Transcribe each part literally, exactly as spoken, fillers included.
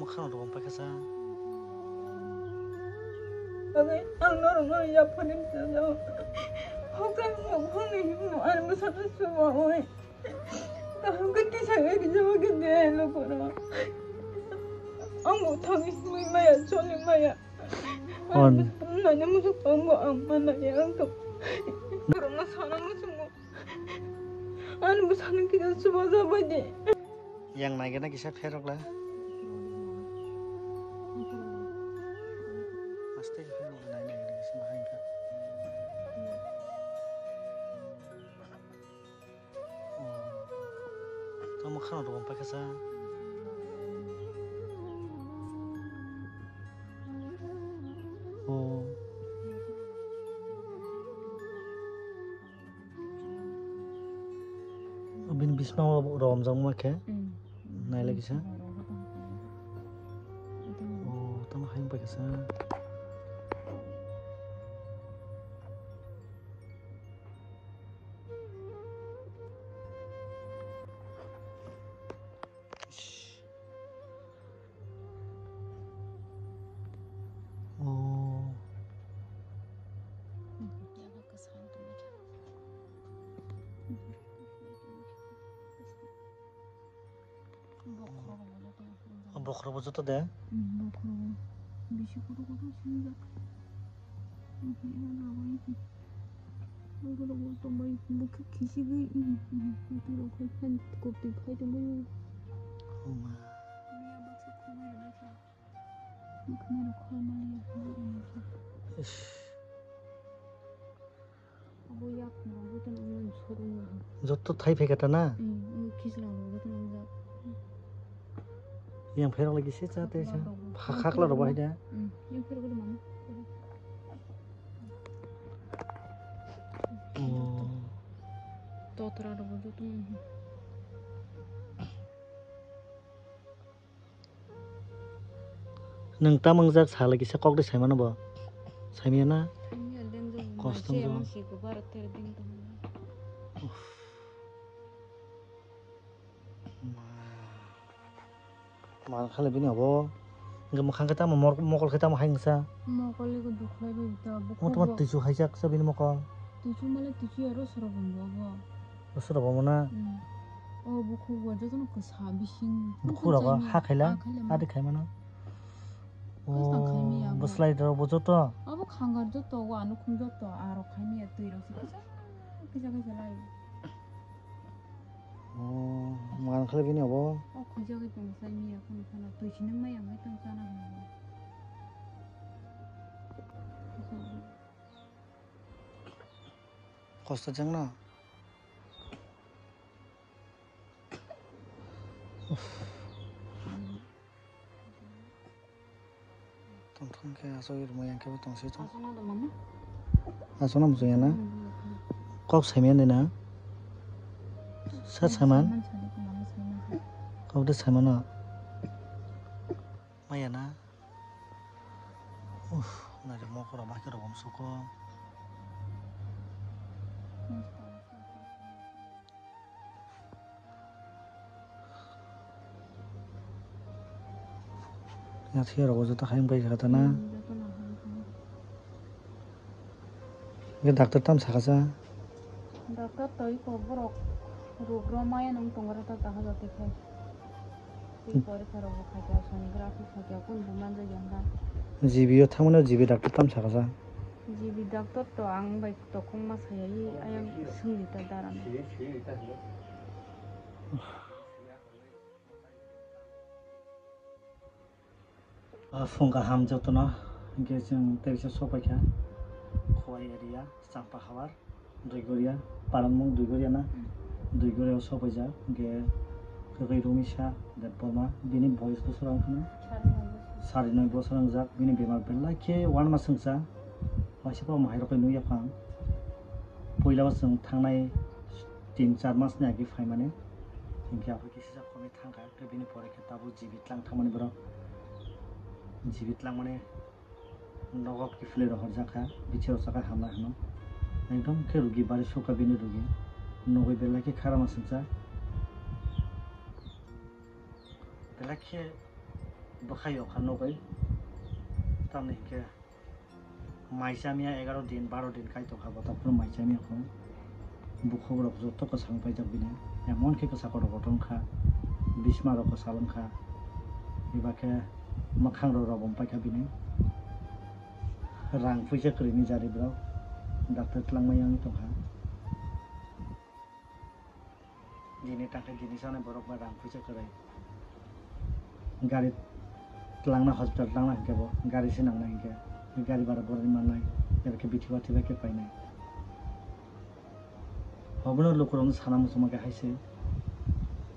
Khano rwng paikha sa. Bagwi ang norokno yapharwi mtwlw. Hokhe mokholni himno ani bwsano chubaui. Kaham khe tisagwi rijaba khe de lokoro. Ang bo thangwi simi maya, choli maya. On. Naina muchuk tongo ang manaya ang to. Borokno sana muchungo. Ani bwsano kisa chubajabaidi. Yang naigena kisa pherokla. Aste khe pherokla, nai naigena kisa bahai wngkha. Oh. Tamo khana rwng paikha sa. Oh. Bini bismao romjakma khe. Mm. Nailai kisa. Oh, tamo hayung pai kisa. Oh. Bokhorobo joto de. Bokhorobo bisi kotor kotor sinijak. Bokhe khichigwi muitirok hai phan koptwi phai tongbaio. Oh ma. Ish. Abo yak no joto no joto no. Joto thai phai kata na? Khichlang joto no. Yang pherok lagi se cha te cha. Khakla rok bahai da. Yang pherok mama. Totra rok joto no. Nwng tamo wngjak sala kisa kok de saimano bo? Saimaya na? Kosto wngjakgo. Uff. Ma. Man khale bini obo. Hwnkhe mwkhang khe tamo mor-, mokol khe tamo hai wngsa? Mokol ego dukhlai bai ta. Omo tamo twisu haijak sa bini mokol? Twisu male twisu aro sorobo wngbo obo. Sorobo wngmo na? O bukhuk bo jotono kwsa bising. Bukhuk rogo ha khaila, adi khaimano. O bwslai rok bo joto? Abo khangar joto, o anukhung joto, aro khaimaya twi rok se kisa kisa kisa lai. O man khale bini obo? O khujagwi tong sai miya kono phano twi sinang maya wngwi tong chana hwnwi. Kosto jengno. Tongthong khe asogwi rwmai yang khe bo tongsi tong. Aswkno da mama? Aswkno muchungya na? Kok saimanya de na? Sa saiman? Kok de saimano? Maya na? Uff, nari mokora bakhe rok bom suko. Yathia rogo joto hayung pai kha tana. Hwnkhe doctor tam sakha sa? Doctor toi ko borok ruk rw maya nung tongo ta jaga jati khai. Tei porikha rok bo khaikha, sonography khaikha, kun bo manjak ya hwnba. G B o thangmano G B doctor tam sakha sa? G B doctor to ang bai tokhong ma saya, ayang swngdi ta dara no. Ah, phung kaham jotono, hwnkhe chwng tei kisa sopaikha Khowai area, Champa Hawar, Duigoria, paranmung Duigoria na? Duigoria o sopaijak, hwnkhe kwrwi Rumisa Debbarma, bini boyes bwswk wng kheno? Sari noi bwswk wngjak, bini bemar belai khe uanma swngsa, waisa bo mahairok bai nukya phang. Puila o chwng thangnai tin char mas ni age phaimani, hwnkhe abo khe sijak khornwi thangkha. Tei bini pore khe tabuk G B tlang thangmani borok. G B tlangmani nogo kiphilwi rohorjak kha, bithi rwchapkha hamya hwnwi. Ekdom khe rugi bari sukha bini rugi. Nugwi belai khe kharama singcha. Belai khe Bwkhai okha nugwi, tamni hinkhe mai chamya egaroh din, baroh din kai tongkha, bo takhorno mai chamya kho. Bukhuk rok joto kwchang paijak bini, emon khe kwchak kotor kotor wngkha, bisma rok kwchal wngkha, eba khe mwkhang rok robom paikha bini. Rang puisa kwrwini jari borok, doctor twlangmani wngwi tongkha. Dini tangkhe dini sanai borok ba rang puisa kwrwi. Gari twlangna, hospital twlangna hinkhe bo gari se nangna hinkhe gari bara borokni mannai, eba khe bithi wathiba khe painai. Obono lukurokno sana muchungma khe hai se,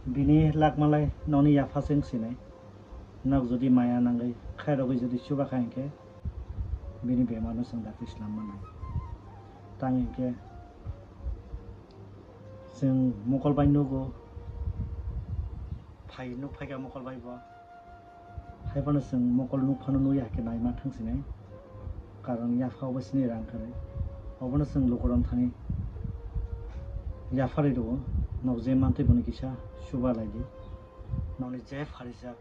bini lakmalai nokni yapha se wng sinai. Nok jodi maya nangwi khairogwi jodi chubakha hinkhe bini bemarno chwng dakti slam mannai. Tang hinkhe chwng mokol bai nugo, phai nuk phaikha mokol bai bo. Haiphano chwng mokol nuk phano nukya khe naima thang sinai. Karon yapha obo sini rang kwrwi. Obono chwng lukurok thani yapharwi rwo. Nok je mantwi bono kisa chuba lai di. Nokni je pharijak.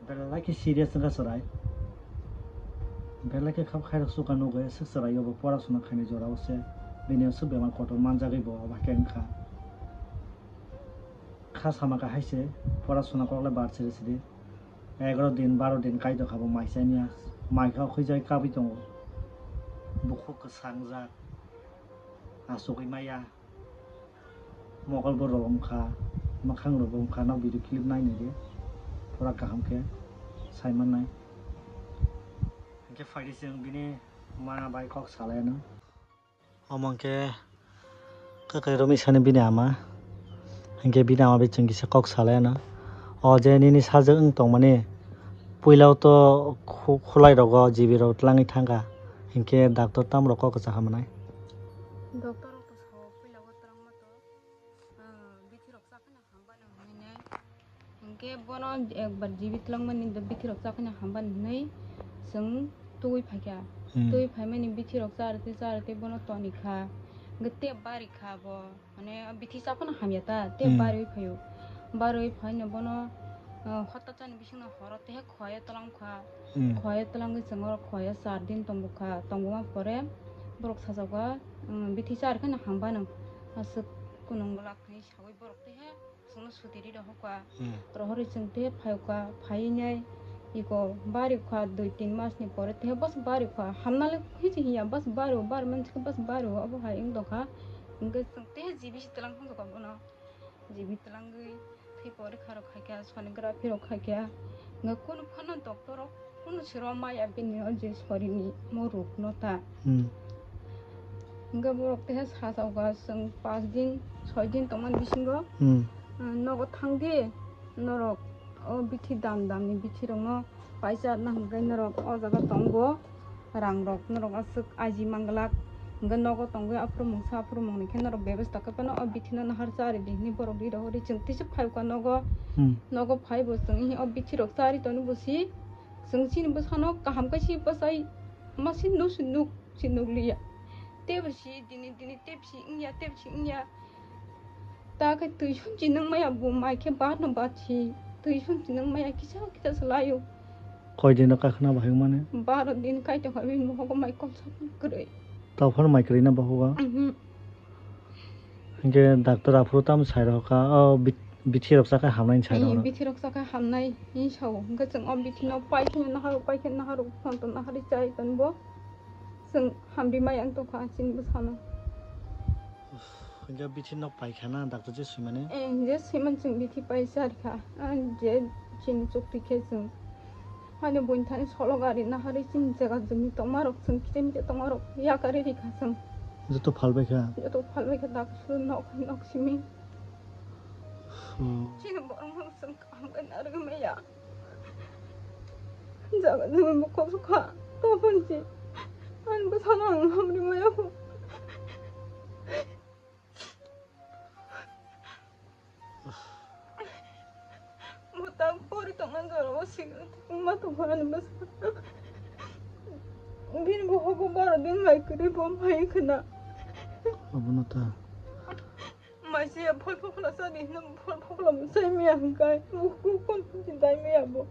Belai khe serious wngkha chwrai. Belai khe khap khairok chukha nugwi swk chwrai obo pora suna khaini jora o se. Bini o swk bemar kotor manjagwi bo obo hai khe wngkha. Kha sama kha hai se pora suna kok le bar siri siri. Egaroh din baroh din kai tongkha bo mai chaniya. Mai kha khwijai kabwi tongo. Bukhuk kwsangjak. Achugwi maya. Mokol bo rom kha, mwkhang rok bo wngkha, nok video clip nai nai di, pura kaham khe sai mannai. Hinkhe phaidi chwng bini ma bai kok salai anw. Omo hinkhe kwkhwrwi romwi sani bini ama, hinkhe bini ama bai chwng kisa kok salai anw. O je nini sajwk wng tongmani, puila o to khu-, khulai rogo G B rok twlangwi thangkha, hinkhe doctor tamo rok kok kwchak hamnai. Doctor rok to sao puila o twlangma to. Ah, bithi rok chakhwna hambani hwnwi nai. Hinkhe bono ekbar G B twlangmani do bithi rok chakhwna hambani hwnwi chwng twi phaikha. Hmm. Twi phaimani bithi rok charwtwi charwtwi bono tonikha. Hinkhe tei barikha bo. Mane bithi chakhwna hamya ta, tei Hmm. barwi phaio. Barwi phaino bono, ah, hota chani bisingno horo tei khwaya twlangkha. Hmm. Khwaya twlangwi chwng oro khwaya char din tongbukha. Tongbuma pore borok sajagwa, um, bithi char kheno hambano. Aswk kunung glak hinwi saui borok tei he chwngno suti ri rohorkha. Hmm. Rohorwi chwng tei phaiokha, phaiwi nai iko barikha dui tin masni pore tei bas barikha. Hamnale hiji hiya bas bario, bar manchikhe bas bario obo hai wng tongkha. Hinkhe chwng tei G B si twlang phunukha bono. G B twlangwi tei porikha rok khaikha, sonography rok khaikha. Hinkhe kunu phano doctor rok kunu siro maya bini o je sorini mo rok no ta. Hmm. Hinkhe borok tei sajagwa chwng pas din, soi din tongmani bisingo, Hmm. ah, nogo thangdi norok o bithi dam dam ni bithi rokno paisa na hwnkhe norok o jaga tongo. Rang rok norok aswk aji manglak. Hinkhe nogo tongwi aphuru mungsa aphuru mungni khe norok bebesta khe phano o bithi no nahar chari di hinwi borok ri rohor ri chwng tisa phai kha nogo. Hmm. Nogo phai bo chwng o bithi rok chari toni bo si chwng chini bwsano kaham khe si bwsai ma si nuk si nuk si nuk liya. Tei bo si dini dini tei bo si wngya tei bo si wngya. Ta khe twi sumchi nang maya bo mai khe bar no bar si. Twi sumchi nang maya kisa kisa se laio. Koi din no kakhwna bahai mane? Baro din kai tongkha bini bohogo mai kom sakma kwrwi. Tao phano mai kwrwi na bohogo? Mhm. Hinkhe doctor aphuru tamo sai rokha, o bit-, bithi rok chakha hamnai sai rokha. Bithi rok chakha hamnai hin sao. Hinkhe chwng o bithi no pai khe naharo pai khe naharo phone to nahari chai tonbo. Chwng hamri mai ang tongkha chini bwsano. Hinkhe bithi nok paikha na doctor je swimani? Eh, je swiman chwng bithi pai charikha. Ah, je chini chukti khe chwng. Hani buini thani solo gari naharwi chini jaga jumi tongmarok chwng kiching kiching tongmarok yakarwi rikha chwng. Joto phalbaikha? Joto phalbaikha doctor nok nok simi. Hmm. Chini borok no chwng kaham khe narwgwi maya. Jaga jumi bo kosok kha. Topon si. Ani bwsano ang hamri maya kho. Bo tak pori tongma jora o sik ma tongkha ani bwsa. Bini bo hogo baro din bai kwrwi bo mai khna. Abono ta. Maisiya phol phokla sadi hino phol phokla sai miya hwnkhe. Buku kon puti dai miya bo.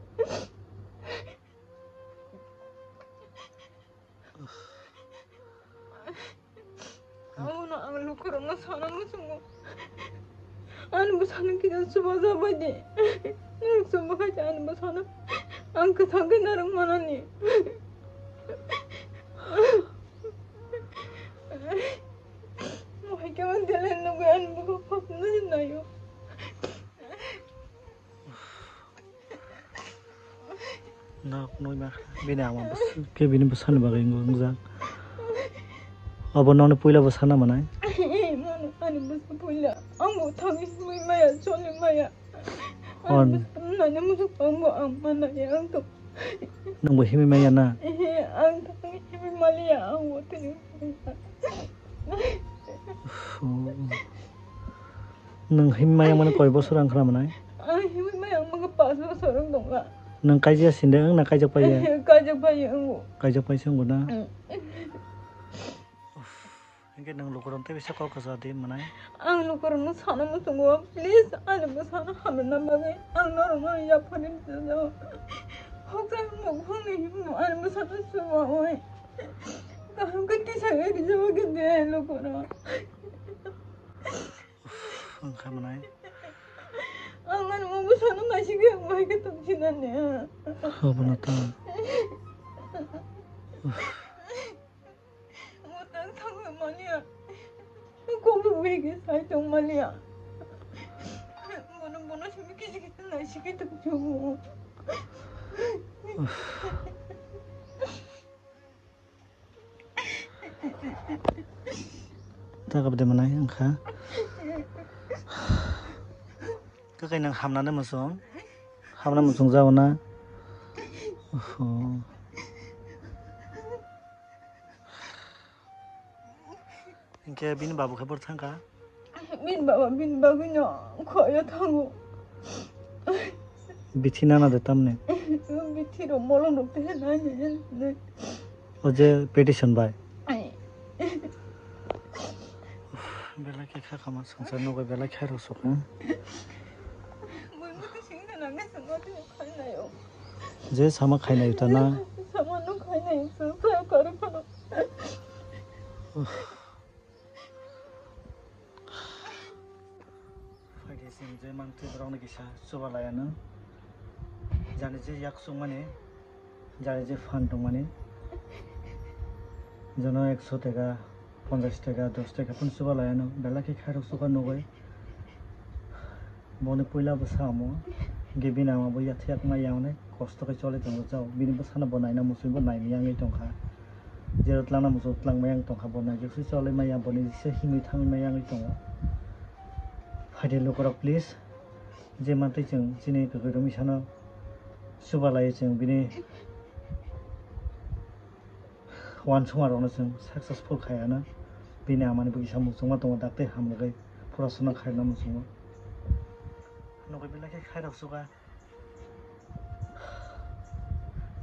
Lukurokno sana muchungo. Ani bwsano kisa chubajabaidi. Norok chubakhai ani bwsano. Ang kwthang khe norok manani. Mohai khe man delai nugwi ani bwkha khopnani naio. Nok nui ma bini ama bwsa khe bini bwsani bagwi wng-, wngjak. Abo nokni puila bwsana manai? Mano ani bwsa puila. Ang bo thangwi himwi maya, choli maya. Hon. Ani bwsa nani muchuk tongbo ang manai ang to. Nwng bo himwi maya na? Ehe, ang thangwi himwi maliya, ang bo tini. Oh. Nwng himwi maya mani koi bosor ang khna manai? Ang himwi maya ang maka pas bosor wng tongkha. Nwng kaijak sinde wng na kaijak paiya? Kaijak paiya wng. Kaijak paisa wng na? Mm. Hingke nwng lukurok tei bisa kok kwchadi manai? Ang lukurokno sana muchungo, please, ani bwsano hamna bagwi ang norokno yapharwi rijao. Hokjagni mokholni himno ani bwsano chubaui. Kaham khe tisagwi rijaba khe de lukurok. Wngkha manai. Ang ani bwsano naisingwi ang bahai khe tongsinani. Obono ta. Mwtang thangwi manya. Kokbo buhi khe sai tong manya. Bono, bono simi kisi kisi naisingwi tongchungo. Takabde manai wngkha. Kakai nang hamnani muchung. Hamna muchung jao na. Oho. Hinkhe bini babu khe bor thangkha? Bini baba bini bagwino khoyo thango. Bithi nana de tamni? Bithi rok molom rok te nai nai. O je petition bai. Ai. Belai khe kha kama swngchar nugwi belai khe rw sukha. Buino khe singna nangna swngo tini khainaio. Je sama khainai ta na? Sama no khainai swngchar kwrwi phano. Phaidi chwng je mantwi borokno kisa chuba laiano. Jani je yak chukmani, jani je phan tongmani, jono ekso teka, ponchash teka, dos teka phano chuba laiano, belai khe khairok chuba nugwi. Boni puila bwsa omo, hingke bini ama bo yathek yakma ya onek kosto khe choli tongo chao. Bini bwsano bo naina muchungwi bo naimaya wngwi tongkha. Jero twlangna muchung twlangmaya wng tongkha, bo naijak se choli maya, boni se himwi thangwi maya wngwi tongo. Phaidi lukurok please, je mantwi chwng chini kwkhwrwng mwisano chuba laiwi chwng bini uansukma rokno chwng successful khai ano. Bini amani bo kisa muchungma tongo, dakti hamrwgwi purasuna khairokna muchungo. Nugwi belai khe khairok chuka.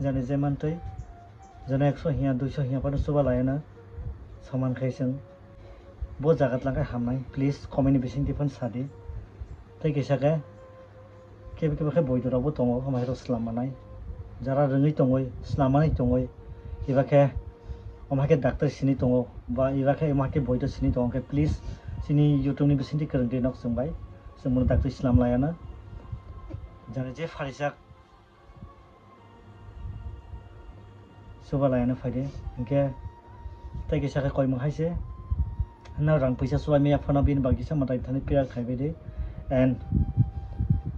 Jani je mantwi, jani ekso hiya, duiso hiya phano chuba laiano. Soman khai chwng bo jaga twlang khe hamnai, please comment ni bisingtwi phano sadi. Tei kisa khe kebo kebo khe boido rokbo tongo, omo hai rok swlam manai. Jara rwngwi tongwi, swlam manwi tongwi, eba khe omo hai khe doctor sini tongo, ba eba khe omo hai khe boido sini tongo khe, please chini YouTube ni bisingtwi kwrwng twi nok chwng bai. Chwng bono dakti swnam laiano. Jani je pharijak chuba laiano phaidi. Hinkhe tei kisa khe koimung hai se. Hwnna rang puisa chubaimaya phano bini bagwi kisa mwtai thani prayer khaibaidi. And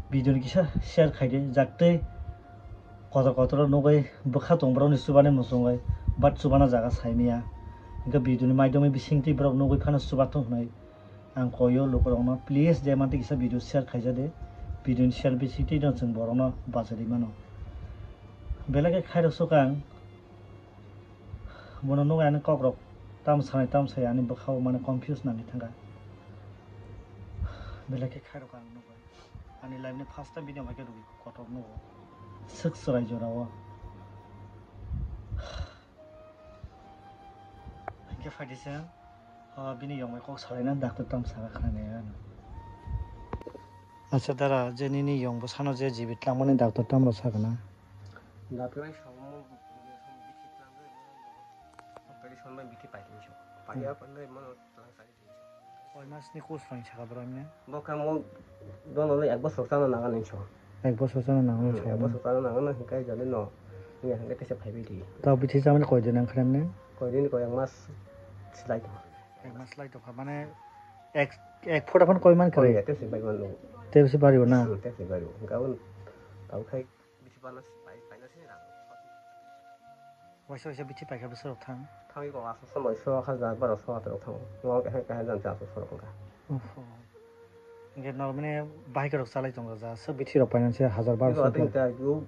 video ni kisa share khaidi. Jaktwi kotor kotor nugwi bwkha tong borokni chubani muchungwi, but chubana jaga saimaya. Hinkhe video ni maidomwi bisingtwi borok nugwi phano chubathung hwnwi. Ang koyo lukurokno, please, je mantwi kisa video share khaijade. Video ni share bisingtwi no chwng borokno bachari mano. Belai khe khairok sukha ang. Bono nugwi ani kokrok tam sanai tam sai ani bwkhao mane confuse nangwi thangkha. Belai khe khairok ang nugwi. Ani life ni first time bini bai khe rwgwi kotor nugo. Swk chwrai jorao. Hinkhe phaidi se, ah, bini yong bai kok salaina doctor tam saka khnani ano. Acha dara, je nini yong bwsano je G B twlangmani doctor tamrok sakana? Doctor bai samo bithi twlangwi, operation bai bithi paikhe so. Paiya pande mano twlang sai. Koi mas ni course rang saka bro ne? Bo kamo dono le ek bosor chana nangan hinso. Ek bosor chana nangan hinso. Ek bosor chana nangan hinkai jani no. Hinga hinga tesa phaibai di. Tao bithi chamani koi din ang khrem ne? Koi din koi ek mas silai to. Ek mas silai to kha mane ek ek photo phone koi man kre. Koi ya tesa bai man no. Tesa bari na. Tesa bai. Hinga un tao khai bithi bana pai pai na sini rang. Waisa waisa bithi paikha bwswk rok thang. Thangwi kok aswk somoiso hajar barosho hajar rok thango. Ngo kaisa kaisa jang cha aswk sorok wngkha. Oho. Hingke norok mane bahai rok chalai tongo ja, swk bithi rok painani se hajar barosho. Iko atwng ta yu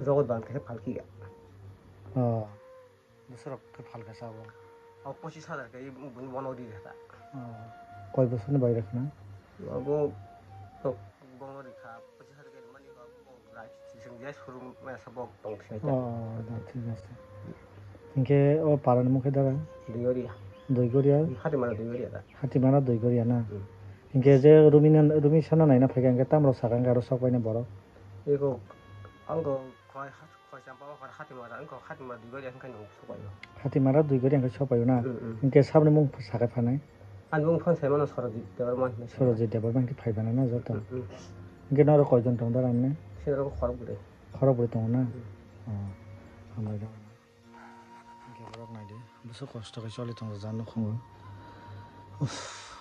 jogot ban kaisa phalki ya. Oh. Bwswk rok khe phalka sabo. O pochis hajar khe bini bono di kha. Oh. Koi bosor ni bai rok na? Abo tok bono di kha. Sising je surum mesa bok tong thai. Oh, da, thik ase. Hingke o parani mung khe dara? Duigoria. Duigoria? Hatimara Duigoria da. Hatimara Duigoria na? Hmm. Hingke je Rumina, Rumi sana naina phaikha hingke tamrok saka hingke aro sok paina borok? Eko, angko khoi, khoi champa o khoi Hatimara, angko Hatimara Duigoria hingke nung sok paio. Hatimara Duigoria hingke sok paio na? Hmm, hmm. Hingke sabni mung sakai phanai? Ani bung phone sai mano Sorojit Debbarma hinwi sai. Sorojit Debbarma hinwi phai bana na joto. Mm, mm. Hingke noro koijon tong dara mane? Sini rok khorok bwrwi. Khorok bwrwi tongo na? Mm. Oh, hambai da. Hingke borok naidi. Bwswk kosto khe choli tongo jani nukhungo. Uff.